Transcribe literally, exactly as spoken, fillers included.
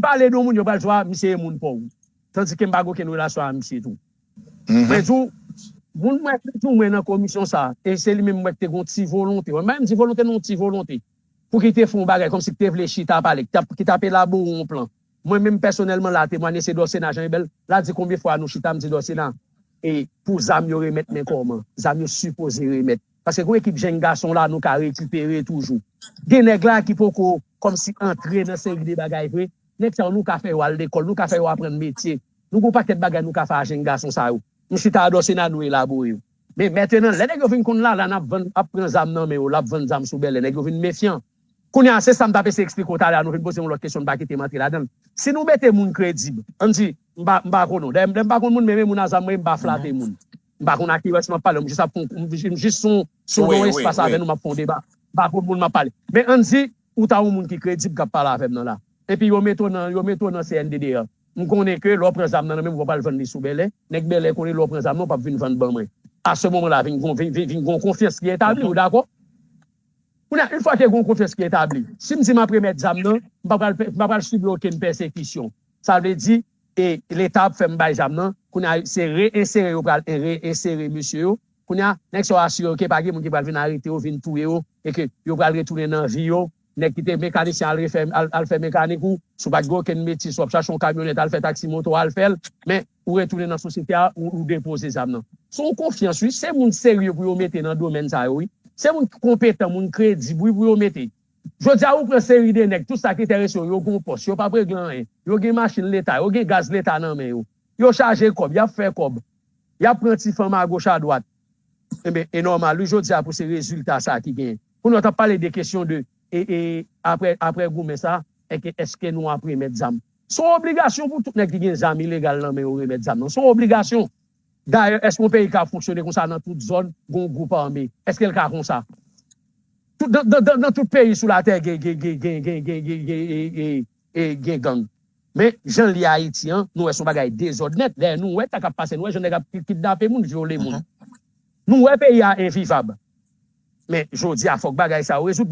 pale de yon moun, yo pral di w, "A, misye e moun pa w." Tandike m pa gen okenn relasyon a misye tou. Mwen di w, moun mwen ki di w mwen nan komisyon sa, e se li menm mwen ki te gen yon ti volonte. Mwen menm di volonte, non, ti volonte. Pou ki te fè yon bagay, kòmsi ki te vle chita pale, ki t ap, ki t ap elabore yon plan. Mwen menm pèsonèlman la temwanye, se Dòsena Jean Ebel, la di konbyen fwa nou chita, m di Dòsena, e pou zam yo remèt men kòman? Zam yo sipoze remèt. Paske gon ekip jenn gason la nou ka rekipere toujou. Gen nèg la ki poko kòmsi antre nan seri de bagay vre. Nèg sa yo nou ka fè yo al lekòl, nou ka fè yo aprann metye. Nou gon pakèt bagay nou ka fè a jenn gason sa yo. M chita a Dòsena nou elabore yo. Men mentenan, lè nèg yo vin konn la, la n ap vann, ap pran zam nan men yo, l ap vann zam sou bèlè, nèg yo vin mefyan. Kounye a, se sa m t ap eseye eksplike w talè a, nou vin poze yon lòt kesyon, n pa kite m antre ladan l. Si nou mete moun kredib, ann di, m pa, m pa konn ou. Dayè, lè m pa konn moun, men, men moun a zam mwen, m pa flate moun. M pa konn a ki rès m ap pale, m jis ap fon, m jis sou, sou yon espas avè nou, m ap fè yon deba. M pa konn moun m ap pale. Men ann di, ou ta yon moun ki kredib k ap pale avè m nan la. Epi yo mete w nan, yo mete w nan C N D D A. M konnen ke lè w pran zam nan nan men m, w pral vann li sou bèlè. Nèg bèlè konnen lè w pran zam nan, w p ap vin vann ban mwen. A se moman la, vin gon, vin, vin, vin gon konfyans ki etabli, ou dakò? Kounye a, yon fwa ke gon konfyans ki etabli, si m di m ap remèt zam nan, m pa pral, m pa pral sibi okenn pèsekisyon. Sa vle di, e Leta ap fè m bay zam nan, kounye a, se reensere yo pral reensere mesye yo. Kounye a, nèg sa yo asire yo ke pa gen moun ki pral vin arete yo, vin touye yo, e ke yo pral retounen nan vi yo. Nèg ki te mekanisyen al refè, al, al fè mekanik ou, si w pa t gen okenn metye, si w ap chache yon kamyonèt, al fè taksi moto, al fè l, men ou retounen nan sosyete a, ou, ou depoze zam nan. Se yon konfyans, wi, se moun serye pou yo mete nan domèn sa yo, wi. Se moun konpetan, moun kredib, wi, pou yo mete. Jodi a, ou pran seri de nèg, tout sa ki enterese yo, yo gen pòs, yo p ap regle anyen, yo gen machin Leta, yo gen gaz Leta nan men yo, yo chaje kòb, y ap fè kòb, y ap pran ti fanm agoch adwat. Enben, e nòmal, wi, jodi a, pou se rezilta sa ki genyen. Kounye a, w t ap pale de kesyon de, e, e, apre, apre goumen sa, èske, èske nou ap remèt zam? Se yon obligasyon pou tout nèg ki gen zam ilegal nan men yo remèt zam nan. Se yon obligasyon. Dayè, èske yon peyi ka fonksyone konsa nan tout zòn, gon gwoup ame? Èske l ka konsa? Tout, nan, nan, nan, nan tout peyi sou latè gen, gen, gen, gen, gen, gen, gen, gen, e, e, e, gen gang. Men, jan l ye Ayiti an, nou wè se yon bagay dezòd nèt. Dayè, nou wè sa k ap pase, nou wè jan nèg ap ki-, kidnape moun, vyole moun. Nou wè peyi a envivab. Men, jodi a, fòk bagay sa yo rezoud.